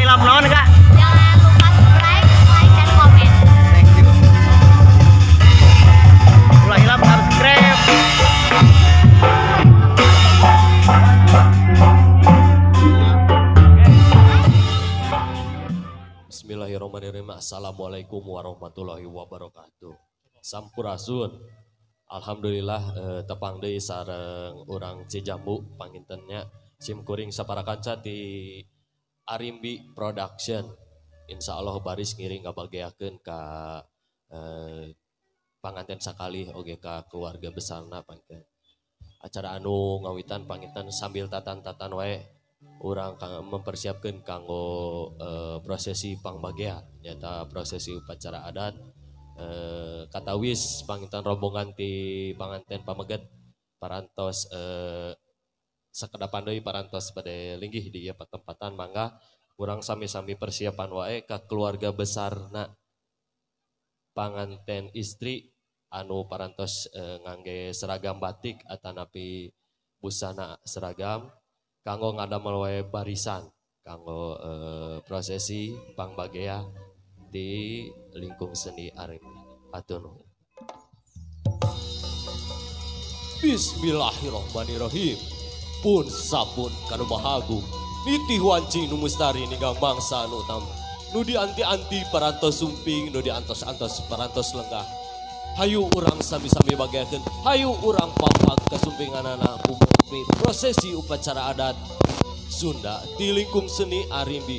hilap naon Kak? Jangan lupa subscribe, like, dan komen. Thank you. Ulah hilap subscribe. Bismillahirrahmanirrahim. Assalamualaikum warahmatullahi wabarakatuh. Sampurasun. Alhamdulillah tepang deui sareng urang Cijambu pangintennya sim kuring sapara kanca di Arimbi Production. Insya Allah baris ngiring ngabageakeun ka panganten sakali oge ka keluarga besarna panginten. Acara anu ngawitan panginten sambil tatan-tatan wae urang mempersiapkan kanggo prosesi pangbagea nyata prosesi upacara adat katawis panginten rombongan ti panganten pameget parantos sakedapan deui parantos bade linggih di ieu patempatan mangga urang sami-sami persiapan wae ka keluarga besarna panganten istri anu parantos ngangge seragam batik atanapi busana seragam kanggo ngadamel wae barisan kanggo prosesi pangbagea di lingkung seni Arimbi. Hatur nuhun. Bismillahirrahmanirrahim. Pun sabun kanu maha agung nitih wanci nu mustari ninggang mangsa nu utama nu dianti-anti parantos sumping nu diantos-antos parantos lenggah. Hayu urang sami-sami bageakeun, hayu urang papag kasumpinganana pumukmi prosesi upacara adat Sunda di lingkung seni Arimbi.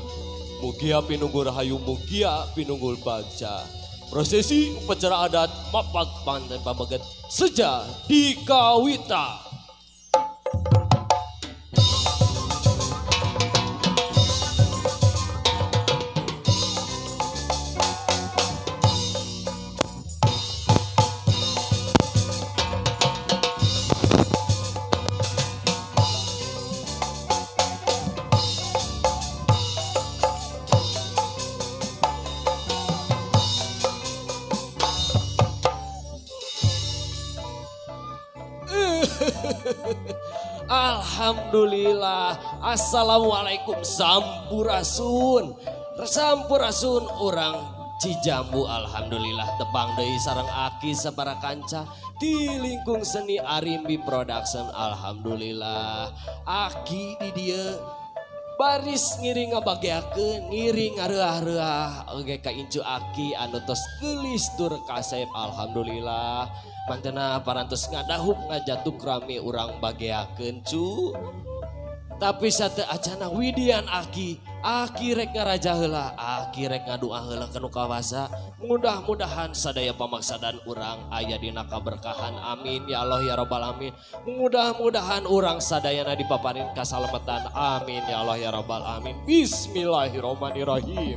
Mugia pinunggul rahayu, mugia pinunggul bagja. Prosesi upacara adat mapag panten pameget seja di kawita. Alhamdulillah. Assalamualaikum sampurasun. Sampurasun orang Cijambu. Alhamdulillah tepang deui sareng aki sabara kanca di lingkung seni Arimbi Production. Alhamdulillah aki di dieu baris ngiring ngabageakeun, ngiring ngareuah-reuah oge ka incu aki anu tos geulis tur kasep. Alhamdulillah mantena parantos ngadahup ngajatuk rame urang bageakeun cu. Tapi sate acana widian aki, aki rek ngaraja heula, aki rek ngadua heula ka nu kawasa. Mudah-mudahan sadaya pamaksadan urang aya dina kaberkahan. Amin ya Allah ya rabbal alamin. Mudah-mudahan urang sadayana dipaparin kasalametan. Amin ya Allah ya rabbal alamin. Bismillahirrahmanirrahim.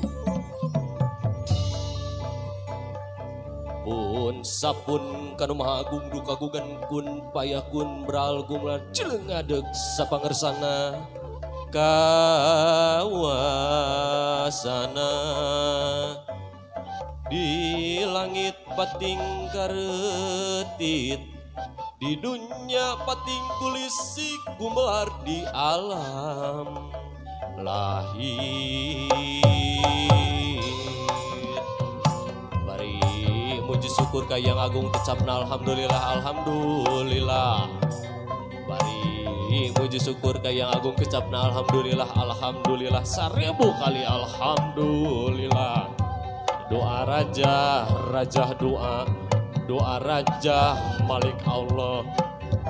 Pun sapun kanu maha agung duka gugan kun payakun bral gumlan cileung ngadeg sapangersana kawasana di langit pating karetit di dunya pating kulisik gumelar di alam lahir. Muji syukur ka yang agung kecapna alhamdulillah alhamdulillah. Bari muji syukur ka yang agung kecapna alhamdulillah alhamdulillah 1000 kali alhamdulillah. Doa raja raja doa doa raja malik Allah.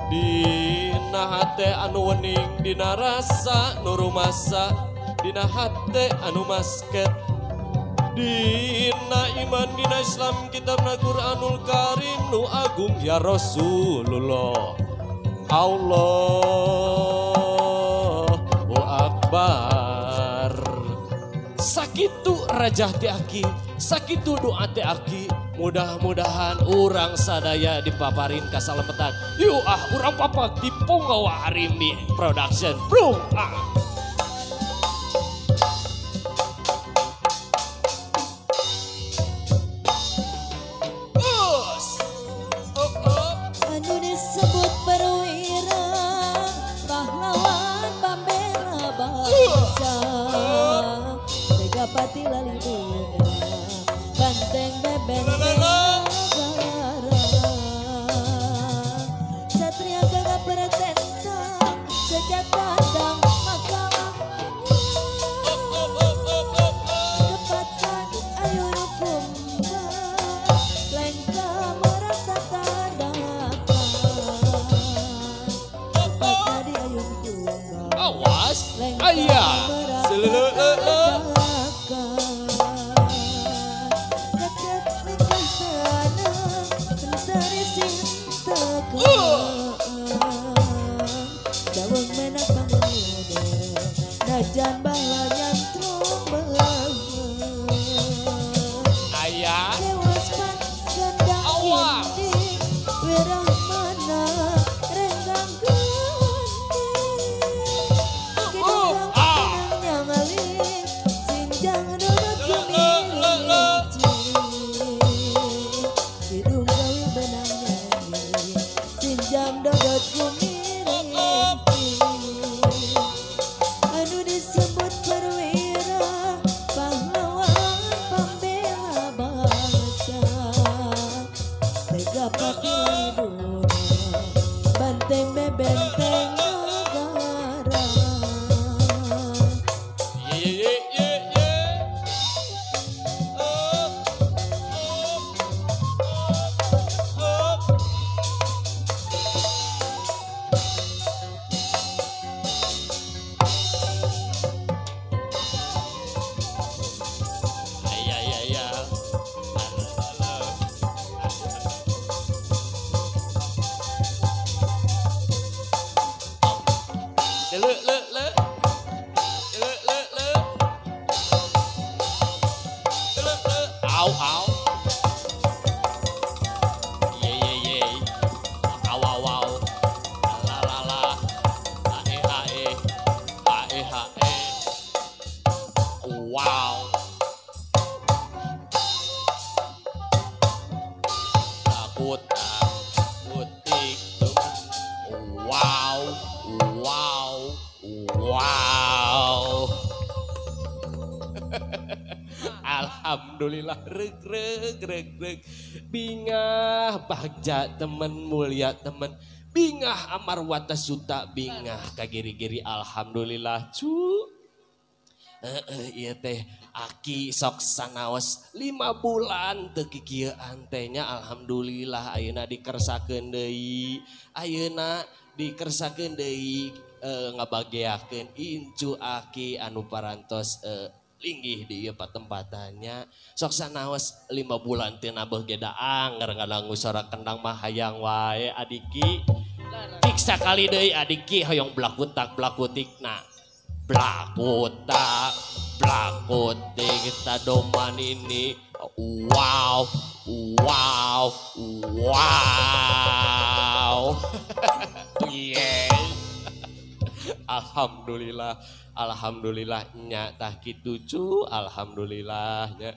Dina hate anu wening dina rasa nu rumasa dina hate anu masket dina iman dina Islam kitabna Quranul Karim nu agung ya Rasulullah. Allahu Akbar. Sakitu rajah ti aki, sakitu doa ti aki. Mudah-mudahan urang sadaya dipaparin kasalametan. Yuk ah urang papak di Punggawa Arimbi Production. Bro ah. Disebut perwira pahlawan pembela bangsa. Wow. Blakutak kutik wow wow wow. Alhamdulillah reg reg reg reg bingah bagja temen mulia temen bingah amar wata suta bingah kagiri-giri alhamdulillah cu. Iya teh aki sok sanaos 5 bulan teu kikieuan teh nya alhamdulillah ayeuna dikersakeun deui ayeuna dikersakeun deui ngabageakeun incu aki anu parantos linggih di ieu patempatannya sok sanaos 5 bulan teu nabeuh ge da anger ngadangu sora kendang mah hayang wae adiki cik sakali deui adiki hoyong blakutak blakutikna blakutak blakutik tadoman ini wow wow wow. Yeah. Alhamdulillah alhamdulillah nya tah kitu cu alhamdulillah nya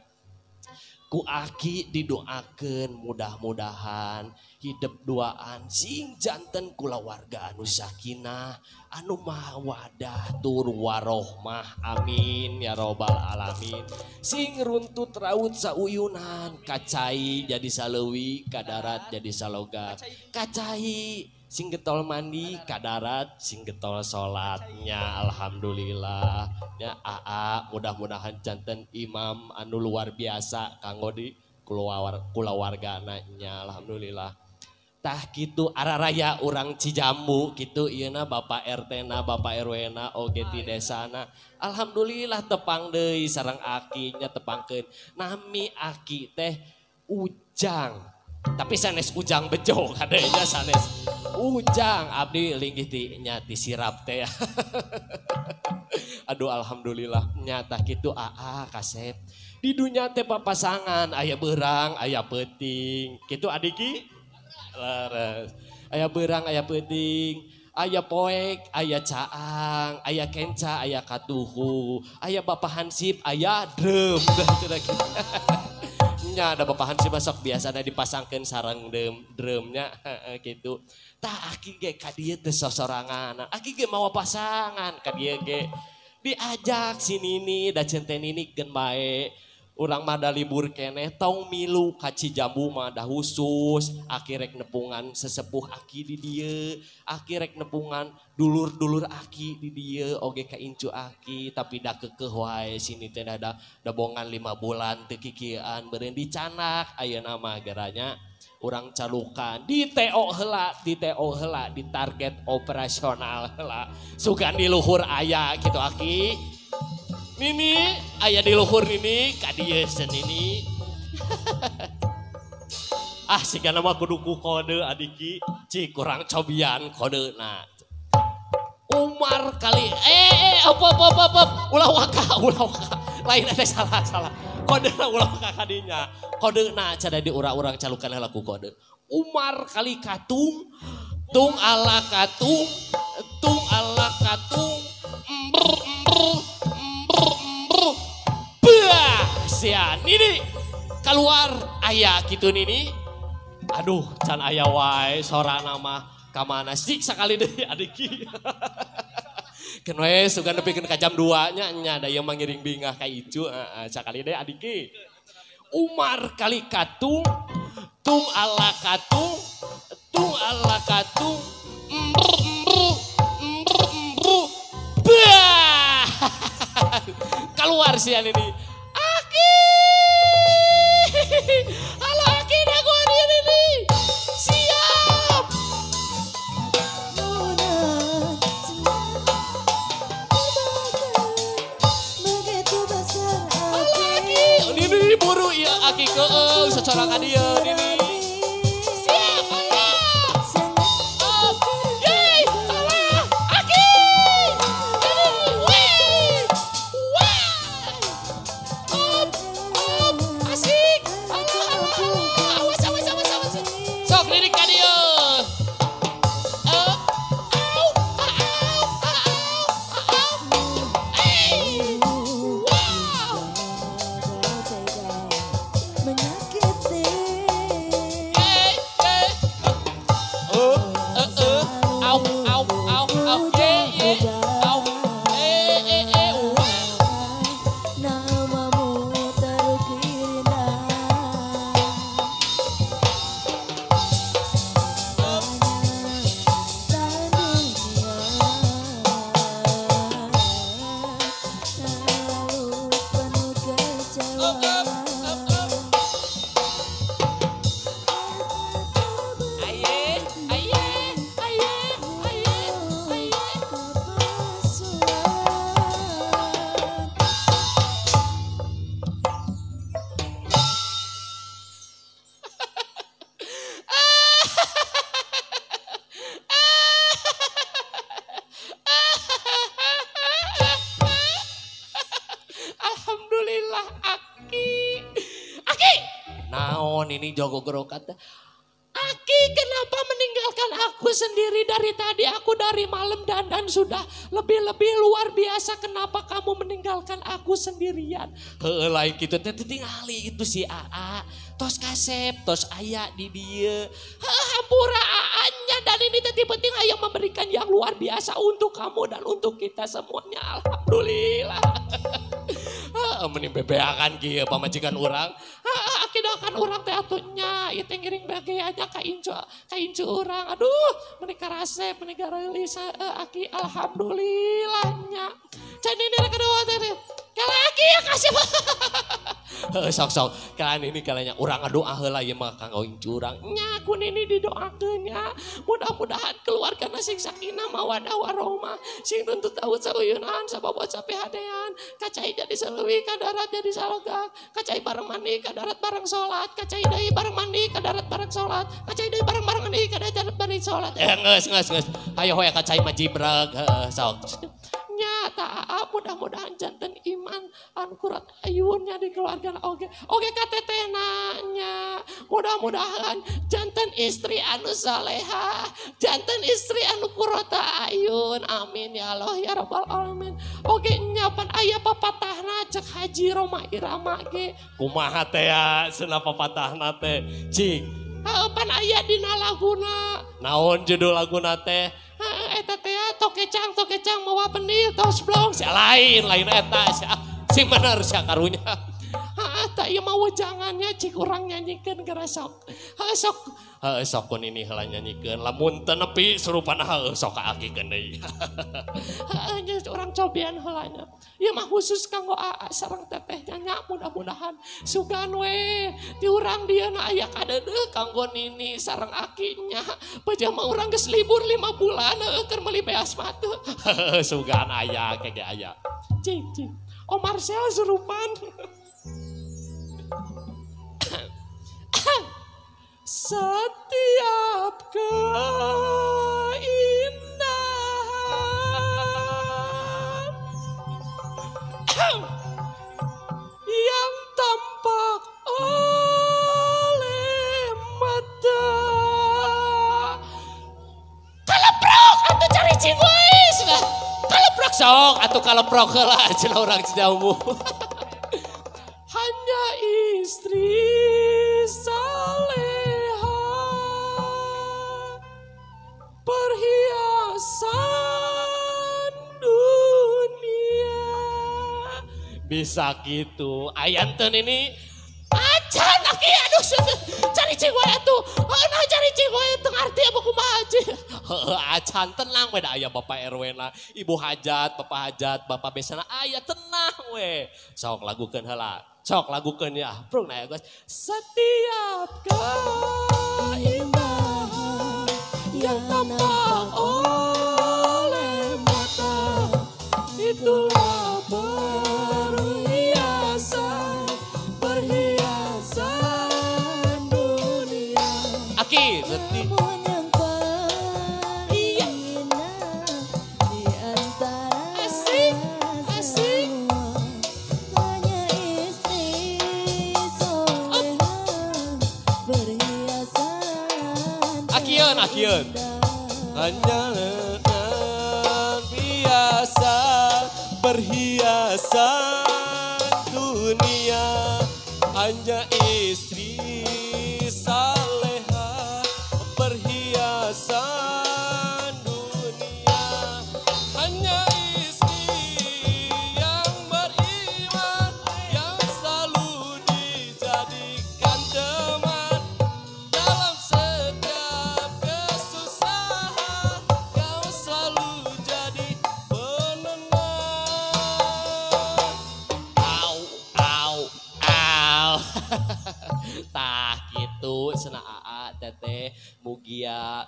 ku aki didoakeun mudah-mudahan hidup duaan sing janten kulawarga anu sakinah anu mawadah tur warohmah amin ya robbal alamin sing runtut raut sauyunan kacai jadi saleuwi kadarat jadi salogat kacai sing getol mandi kadarat sing getol salatnya alhamdulillah ya aa mudah-mudahan janten imam anu luar biasa kanggo di kulawargana nya alhamdulillah tah kitu araraya urang Cijambu kitu ieuna Bapak RT na Bapak RW na oge ti desana alhamdulillah tepang deui sareng aki nya tepangkeun nami aki teh Ujang tapi sanes Ujang Bejo kadenya sanes Ujang abdi linggih ti nya ti sirap teh. Aduh alhamdulillah nyata kitu aa kasep di dunya teh papasangan aya beurang aya peuting kitu adiki leres aya beurang aya peuting aya poek aya caang aya kenca aya katuhu aya bapak hansip aya drum. Nya ada bapak hansip masuk biasana dipasangkeun sareng drumnya gitu. Tah aki ge ka dieu teh sosorangan. Aki ge mawa pasangan ka dieu ge. Diajak si Nini da cente Nini geun bae. Urang mah da libur keneh tong milu ka Cijambu mah da khusus. Aki rek nepungan sesepuh aki di dieu, aki rek nepungan dulur-dulur aki di dieu oge ka incu aki tapi da keukeuh wae sini teh da bongan 5 bulan teu kikieuan beureun dicanak ayeuna mah geranya urang calukan di TO heula, di TO heula, di target operasional heula. Sugan di luhur aya gitu aki. Nini, aya di luhur nini, ka dieu senini. Ah sigana mah kudu ku kode adiki, cik kurang cobian kodena. Umar kali op op op op ulah waka lain teh salah salah. Kodena ulah waka kadinya. Kodena cada di urang-urang calukan heula ku kode. Umar kali katung, tung ala katung, tung ala katung, ember ember ember ember. Bah, sia nini keluar aya kitu nini. Aduh, can aya wae sorana mah ka mana sik sakali deui adiki. Keun we sugan nepikeun ka jam 2 nya nya da ieu mah ngiring bingah ka icu heeh sakali deui adiki. Umar kali katung, tung ala katung, tung ala katung, ember ember ember ember. Bah! Keluar sian ini. Aki! Halo Aki dagoan ini. Siap. Halo Aki. Nini buru ieu Aki keung secorang ka dieu nini. Siap Allah. Up. Yeay, Allah. Aki. Wih. Wah. Up, up, asik. Allah, Allah, Allah. Awas, awas, awas, awas. Sok nini ka dieu. Up, au, au, au, au. Eh. Wah. Alhamdulillah Aki. Aki, naon ini jogo gerokat. Aki kenapa meninggalkan aku sendiri dari tadi? Aku dari malam dandan sudah lebih-lebih luar biasa. Kenapa kamu meninggalkan aku sendirian? Heuh lain kitu teh tingali itu si AA. Tos kasep, tos aya di dieu. Heuh hampura AA-nya dan ini teh penting hayang memberikan yang luar biasa untuk kamu dan untuk kita semuanya. Alhamdulillah. Heuh meni bebeakan kieu pamajikan urang. Heuh aki doakan urang teh atuh nya ieu teh ngiring bageanya ka incu urang. Aduh meni karasep meni gareulis aki alhamdulillah nya. Can ini rek doa teh. Kala aki ya kasih. Heuh sok-sok kalian ini kalanya urang ngadoa heula ieu mah kanggo incu urang. Nya ku nini didoakeun nya. Mudah-mudahan keluargana sing sakinah mawadah warahmah, sing tuntut taut sauyunan sabab sapihadean, kacai jadi saleuwi ka darat jadi salogak, kacai bareng mandi ka darat bareng salat, kacai deui bareng mandi ka darat bareng salat, kacai deui bareng bareng mandi ka darat bareng salat. Geus geus geus. Hayo hoya kacai mah jibreg heuh sok. Nya ta mudah-mudahan janten iman anu kurat ayunnya di keluarga oge. Oge ka tetehna nya. Mudah-mudahan janten istri anu saleha, janten istri anu kurota ayun. Amin ya Allah ya rabbal alamin. Oge nya pan aya papatahna cek Haji Roma Irama ge. Kumaha teh ya cenah papatahna teh? Cik. Heuh pan aya dina laguna. Naon judul laguna teh? Eta teh tokecang mawa penil tos blong sia lain lain eta sia sing bener sia karunya. Heeh tah ieu mah wejangannya cik urang nyanyikeun geura sok. Heuh sok heuh sok kun ini heula nyanyikeun lamun teu nepi surupana heuh sok kaakikeun deui. Heuh nya urang cobian heula nya. Ieu mah khusus kanggo aa sareng teteh nya mudah-mudahan sugan we ti urang dieu na aya kadeudeuh kanggo nini sareng aki nya. Pejah mah urang geus libur 5 bulan heuh keur meuli beas mah teu. Heuh sugan aya kege aya. Cik cik. Oh Marcel surupan. Setiap keindahan yang tampak oleh mata. Kaleprok atuh cari cingwais. Kaleprok sok atuh kaleprok heula cenah urang Cijamu. Hanya istri saleha perhiasan dunia. Bisa gitu. Ayanten ini acan aki aduh cari cewek atuh. Nah cari cewek teu ngarti apa kumaha cih. Heuh acan tenang we da aya Bapak RW na, Ibu hajat, Bapak hajat, Bapak besana aya tenang we. Sok lagukeun heula. Sok lagukeun ya. Prung na guys. Setiap keindahan yang tampak oleh mata itulah perhiasan dunia. Aki, sedih. Namun yang paling indah di antara Asik, asik. semua hanya istri soleha perhiasan Akieun, akieun. terindah. Hanya lengan biasa perhiasan dunia. Hanya istri saleha perhiasan dunia. Hanya istri yang beriman yang selalu dijadikan teman dalam setiap kesusahan kau selalu jadi penenang. Au au au. Tah gitu cenah aa teteh mugia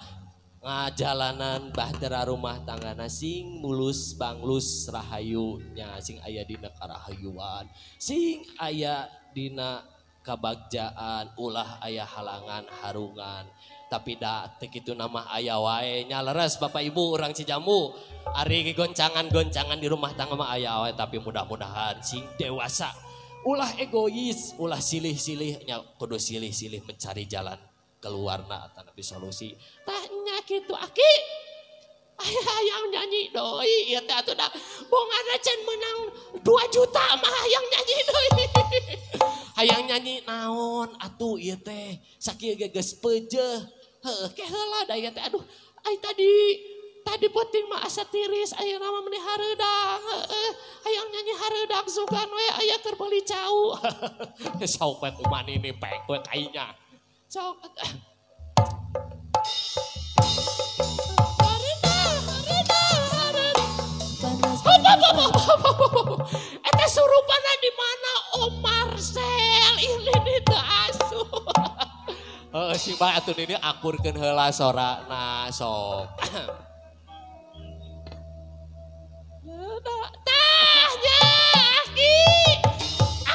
ngajalanan bahtera rumah tanggana sing mulus banglus rahayu nya sing aya dina karahayuan sing aya dina kabagjaan ulah aya halangan harungan tapi da teu kitu nama aya wae nya leres Bapak Ibu urang Cijambu ari goncangan-goncangan di rumah tangga mah aya wae tapi mudah-mudahan sing dewasa. Ulah egois, ulah silih-silih nya kudu silih-silih mencari jalan keluarna atanapi solusi. Tah nya kitu aki. Hayang nyanyi doi ieu teh atuh da bongana can menang 2 juta mah hayang nyanyi doi. Hayang nyanyi naon atuh ieu teh sakieu ge geus peujeuh. Heuh ke heula da ieu teh aduh ai tadi penting mah asa tiris ayeuna mah meuni hareudang heueuh hayang nyanyi hareudang sugan we aya keur meuli cau. Sok we kumaha ini pek we kainya. Sok eta surupana di mana Om Marcel ini teu asup. Heeh si bae atuh ini akurkeun heula sorana sok. Tah nya aki.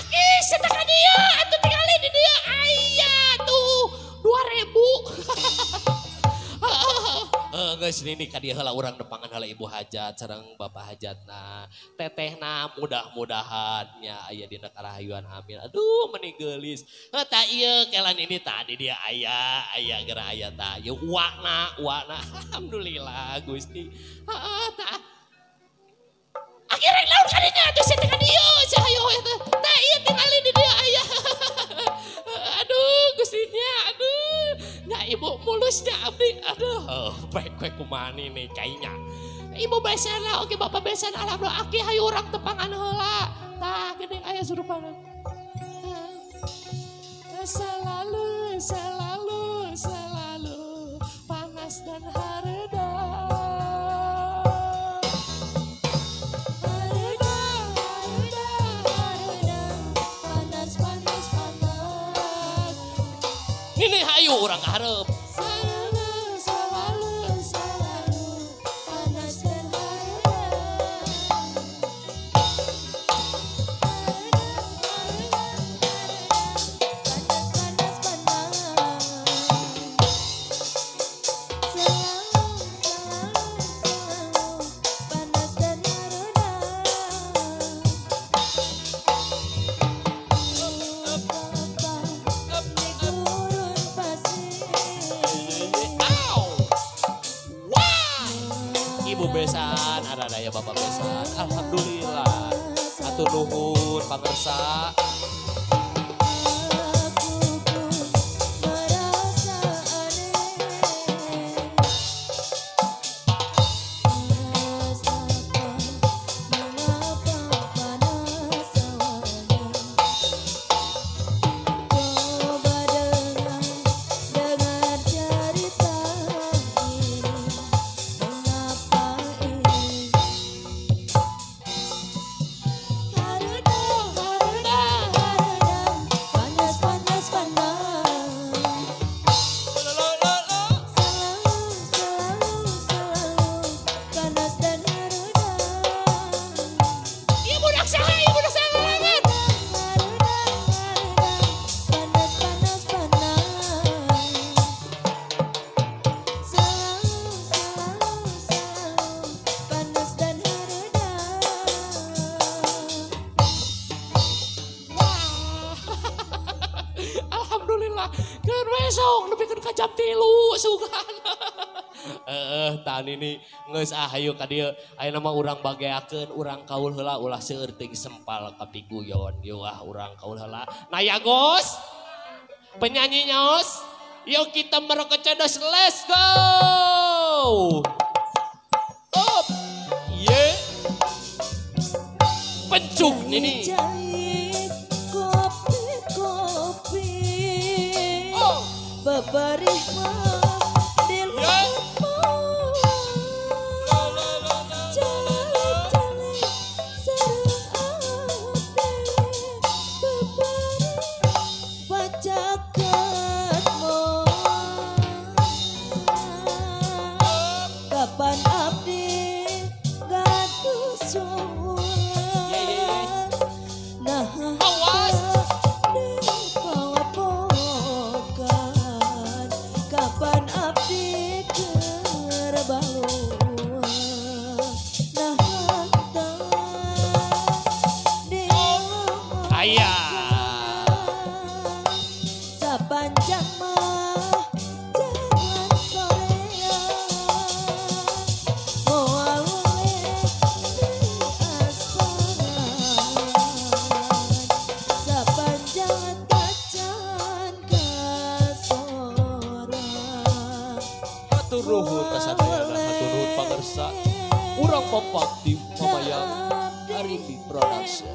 Aki seta ka dieu atuh tingali di dieu aya tuh 2000. Geus nini ka dieu heula urang depangan heula ibu hajat sareng bapak hajatna. Tetehna mudah-mudahan nya aya dina karahayuan amin. Aduh meni geulis. Heuh tah ieu kelan ini tadi dia aya aya geura aya tah. Ieu uakna uakna alhamdulillah Gusti. Heeh tah. Akhirnya laur kadinya atuh sia teh ka dieu sia hayo eta. Tah ieu tingali di dieu aya. Aduh Gustinya aduh. Nya ibu mulusnya abdi aduh baik we kumaha nih kainya. Ibu besana oke bapak besana alhamdulillah aki hayu urang tepangan heula. Tah geuning aya surupana. Selalu selalu selalu panas dan hareudang. Hareudang hareudang hareudang panas panas panas. Ini hayu urang ka hareup. Selalu selalu selalu panas dan hareudang. Hareudang hareudang panas panas panas. Selalu selalu selalu panas dan hareudang. Di gurun pasir. Au. Wah. Ibu besan, ada daya bapak besan. Alhamdulillah. Atur nuhun pangersa. Aku pun merasa aneh. Mengapa, mengapa panas awalnya? Coba dengar, dengar cerita ini. Mengapa ini? Hareudang, hareudang, hareudang, panas, panas, panas. Selalu, selalu, selalu panas dan hareudang. Ieu budak saha? Ieu budak saha ngalangan? Hareudang, hareudang, panas, panas, panas. Selalu, selalu, selalu panas dan hareudang. Wah. Alhamdulillah. Keun we sok nepikeun ka jam 3 sugan. Heeh, tah nini geus ah hayu ka dieu. Ayeuna mah urang bageakeun, urang kaul heula ulah seueur teuing sempal ka piguyon. Yeuh ah urang kaul heula. Naya Gos. Penyanyinya Os. Yuk kita merokok cedos, let's go. Up. Ye. Pencuk nini. Jahit kopi-kopi. Oh. Beberih mah di lembut. Calik-calik sareng abdi. Beberih pacakatmu. Kapan abdi gaduh suwan. Aya. Sapanjang mah jalan sorean moal oleh asparan sapanjang tacan kasoran. Hatur nuhun kasadayana, hatur nuhun pangersa. Urang kompak di Mamayang Arimbi Production.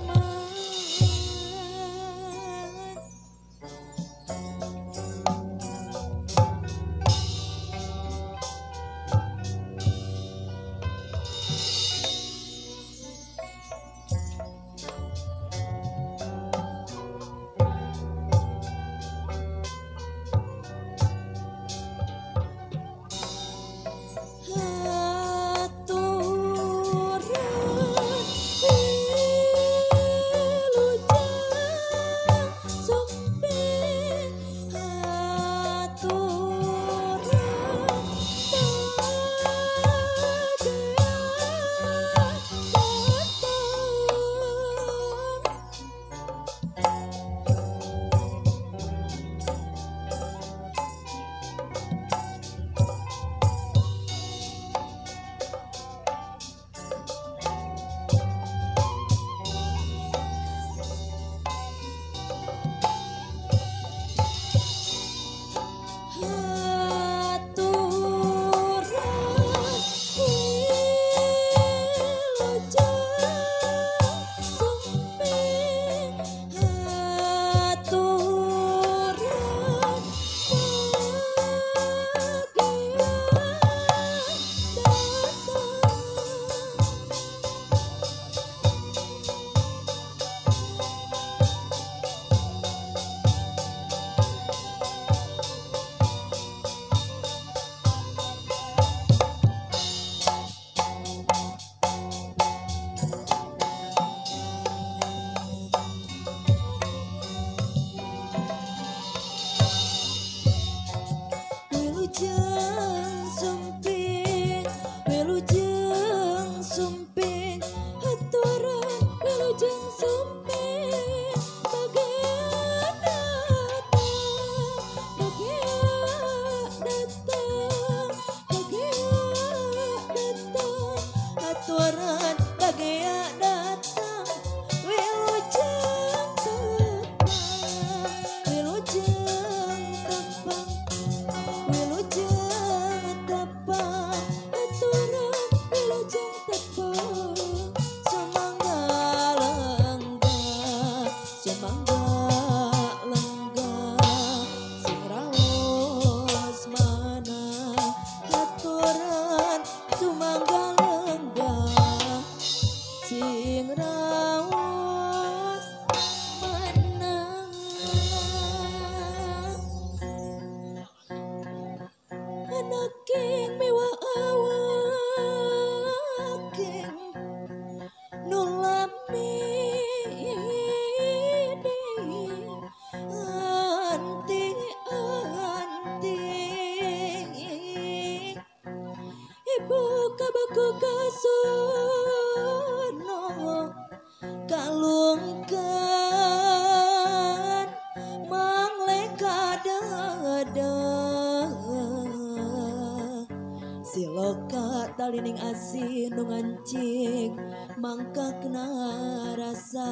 Wilujeng sumping haturan wilujeng sumping bagian datang bagian datang bagian datang haturan bagian datang wilujeng tepang wilujeng tepang wilujeng tepang haturan wilujeng tepang sumangga lenggah sumangga lenggah sing raos mana haturan sumangga lenggah sing raos mana. Anaking mewah awaking nulami anti anti ibu kabaku kasono kalungkan mangleka dada siloka talining asih nu ngancik mangkakna rasa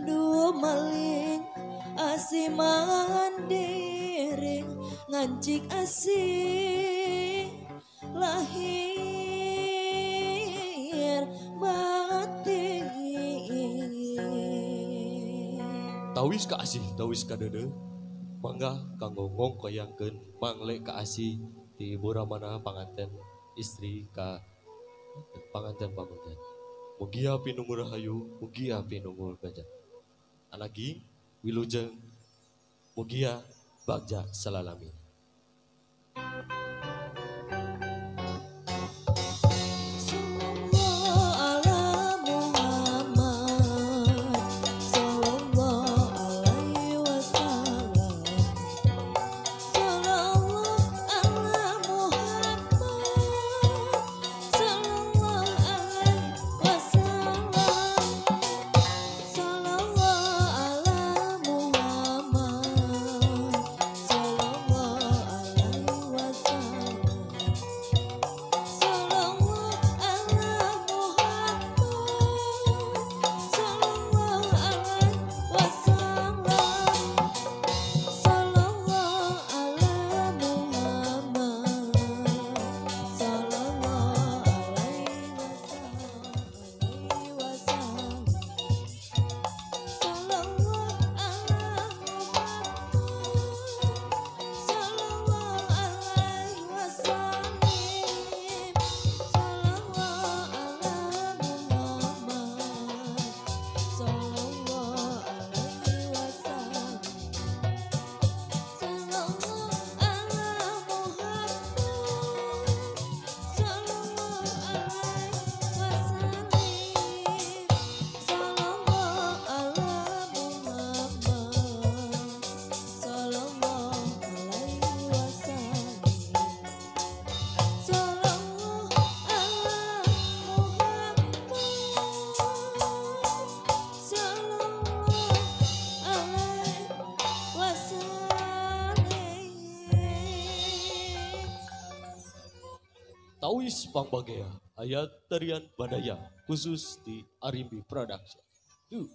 dumaling asih mandiring ngancik asih lahir batin. Tawis ka asih, tawis ka deudeuh. Mangga kanggo ngongkoyangkeun mangle ka asih di Buramana panganten istri ka panganten pameget. Mugia pinunggul rahayu, mugia pinunggul bagja. Anagi wilujeng mugia bagja salalami. Sallallahu Kawis Pangbagea aya tarian Badaya khusus di Arimbi Production. Yuk.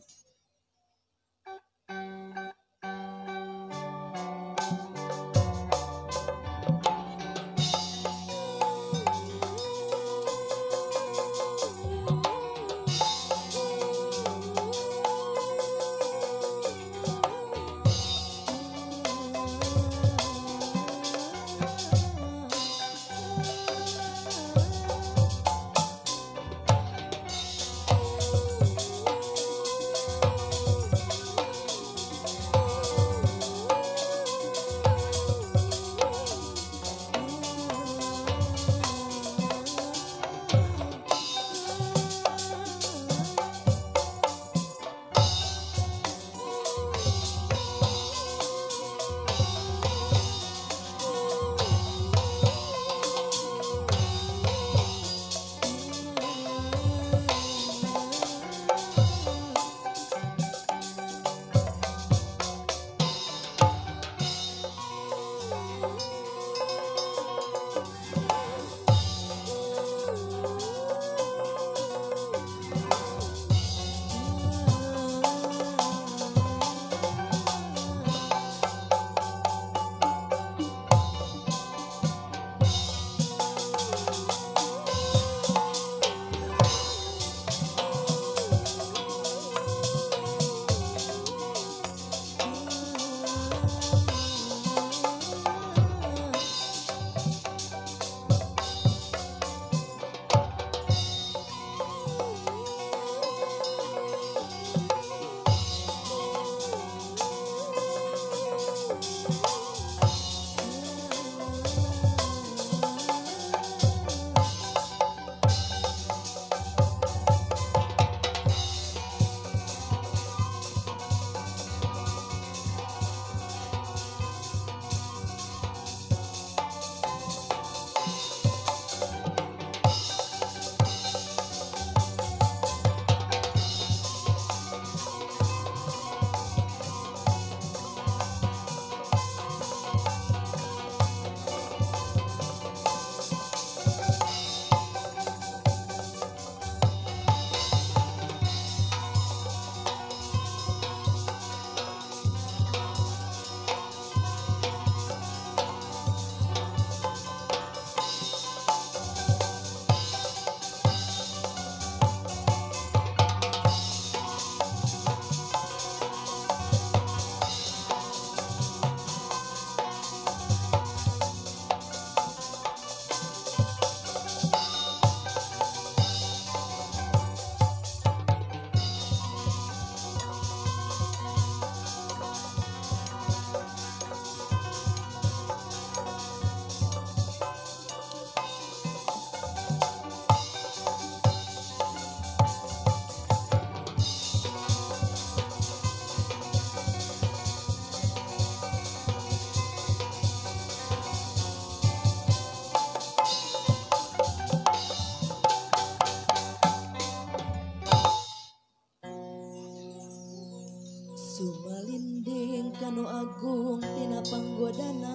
Sumalinding kanu agung tina panggodana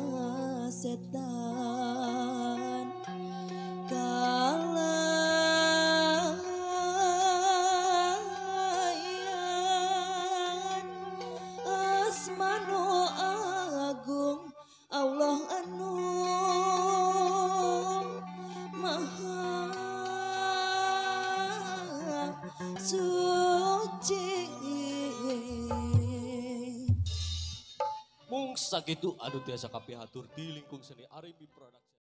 setan kalayan asmanu agung Allah anu maha suci. Mung sakitu anu tiasa kapihatur di lingkung seni Arimbi Production.